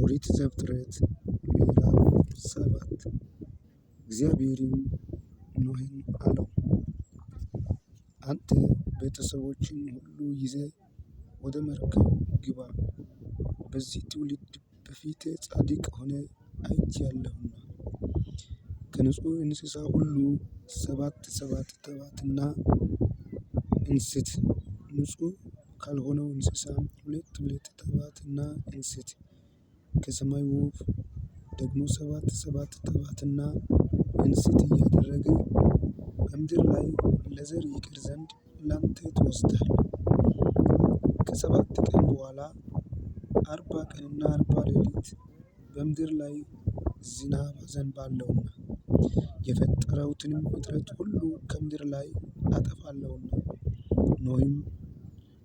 ኦሪት ዘፍጥረት ምዕራፍ 7። እግዚአብሔርም ኖኅን አለው፣ አንተ ቤተሰቦችህን ሁሉ ይዘህ ወደ መርከብ ግባ፣ በዚህ ትውልድ በፊቴ ጻድቅ ሆነህ አይቼሃለሁና። ከንጹሕ እንስሳ ሁሉ ሰባት ሰባት ተባትና እንስት፣ ንጹሕ ካልሆነው እንስሳም ሁለት ሁለት ተባትና እንስት፣ ከሰማይ ወፍ ደግሞ ሰባት ሰባት ተባትና እንስት እያደረግህ በምድር ላይ ለዘር ይቀር ዘንድ ላንተ ትወስዳለህ። ከ7 ቀን በኋላ 40 ቀንና 40 ሌሊት በምድር ላይ ዝናብ አዘንባለሁና የፈጠርሁትንም ፍጥረት ሁሉ ከምድር ላይ አጠፋለሁና። ኖኅም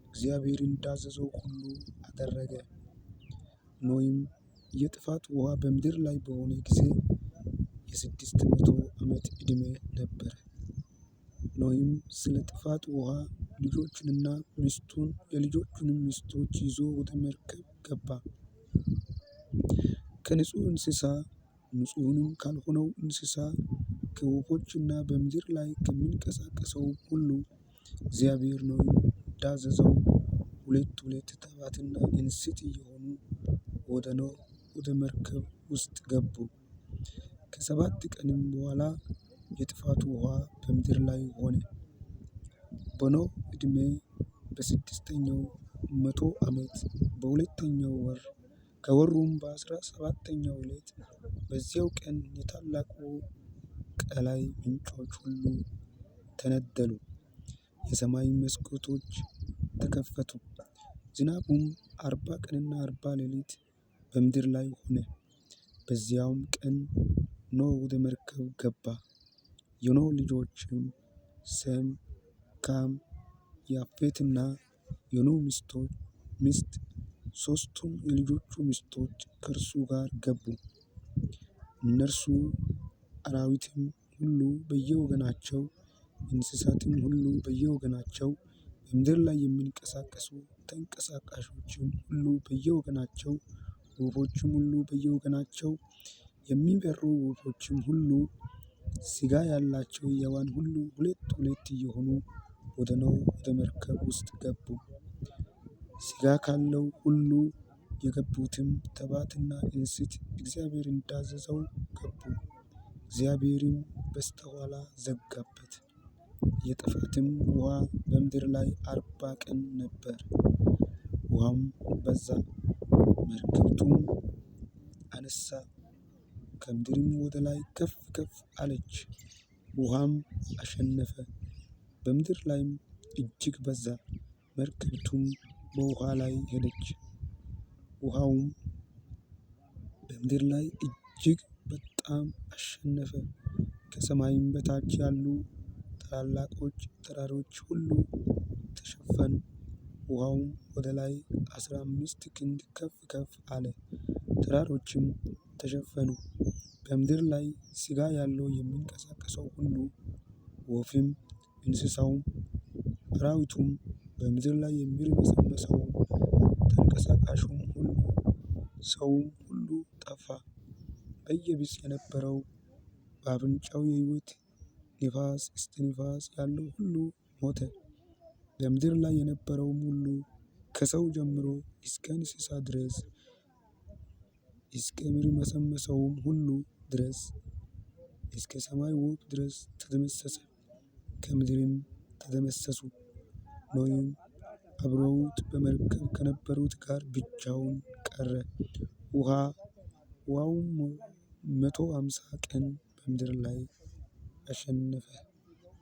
እግዚአብሔር እንዳዘዘው ሁሉ አደረገ። ኖኅም የጥፋት ውኃ በምድር ላይ በሆነ ጊዜ የ600 ዓመት ዕድሜ ነበረ። ኖኅም ስለ ጥፋት ውኃ ልጆቹንና ሚስቱን የልጆቹንም ሚስቶች ይዞ ወደ መርከብ ገባ። ከንጹሕ እንስሳ ንጹሕንም ካልሆነው እንስሳ ከወፎችና በምድር ላይ ከሚንቀሳቀሰው ሁሉ እግዚአብሔር ኖኅን እንዳዘዘው ሁለት ሁለት ተባትና እንስት እየሆኑ ወደ ኖኅ ወደ መርከብ ውስጥ ገቡ። ከ7 ቀንም በኋላ የጥፋቱ ውኃ በምድር ላይ ሆነ። በኖኅ ዕድሜ በስድስተኛው መቶ ዓመት በሁለተኛው ወር ከወሩም በ17ኛው ዕለት በዚያው ቀን የታላቁ ቀላይ ምንጮች ሁሉ ተነደሉ፣ የሰማይ መስኮቶች ተከፈቱ። ዝናቡም 40 ቀንና 40 ሌሊት በምድር ላይ ሆነ። በዚያውም ቀን ኖኅ ወደ መርከብ ገባ። የኖኅ ልጆችም ሴም፣ ካም፣ ያፌትና የኖኅ ሚስት ሦስቱም የልጆቹ ሚስቶች ከእርሱ ጋር ገቡ። እነርሱ አራዊትም ሁሉ በየወገናቸው፣ እንስሳትም ሁሉ በየወገናቸው፣ በምድር ላይ የሚንቀሳቀሱ ተንቀሳቃሾችም ሁሉ በየወገናቸው፣ ወፎችም ሁሉ በየወገናቸው፣ የሚበሩ ወፎችም ሁሉ፣ ሥጋ ያላቸው ሕያዋን ሁሉ ሁለት ሁለት እየሆኑ ወደ ኖኅ ወደ መርከብ ውስጥ ገቡ። ሥጋ ካለው ሁሉ የገቡትም ተባትና እንስት እግዚአብሔር እንዳዘዘው ገቡ። እግዚአብሔርም በስተኋላ ዘጋበት። የጥፋትም ውኃ በምድር ላይ 40 ቀን ነበር። ውኃውም በዛ፣ መርከቢቱም አነሳ፣ ከምድርም ወደ ላይ ከፍ ከፍ አለች። ውኃም አሸነፈ፣ በምድር ላይም እጅግ በዛ። መርከቢቱም በውኃ ላይ ሄደች። ውኃውም በምድር ላይ እጅግ በጣም አሸነፈ። ከሰማይም በታች ያሉ ታላላቆች ተራሮች ሁሉ ተሸፈኑ። ውኃውም ወደ ላይ 15 ክንድ ከፍ ከፍ አለ፣ ተራሮችም ተሸፈኑ። በምድር ላይ ሥጋ ያለው የሚንቀሳቀሰው ሁሉ ወፍም፣ እንስሳውም፣ አራዊቱም፣ በምድር ላይ የሚርመሰመሰው ተንቀሳቃሹም ሁሉ ሰውም ሁሉ ጠፋ። በየብስ የነበረው በአፍንጫው የሕይወት ነፋስ እስትንፋስ ያለው ሁሉ ሞተ። በምድር ላይ የነበረውም ሁሉ ከሰው ጀምሮ እስከ እንስሳ ድረስ እስከሚርመሰመሰውም ሁሉ ድረስ እስከ ሰማይ ወፍ ድረስ ተደመሰሰ፣ ከምድርም ተደመሰሱ። ኖኅም አብረውት በመርከብ ከነበሩት ጋር ብቻውን ቀረ። ውኃውም 150 ቀን በምድር ላይ አሸነፈ።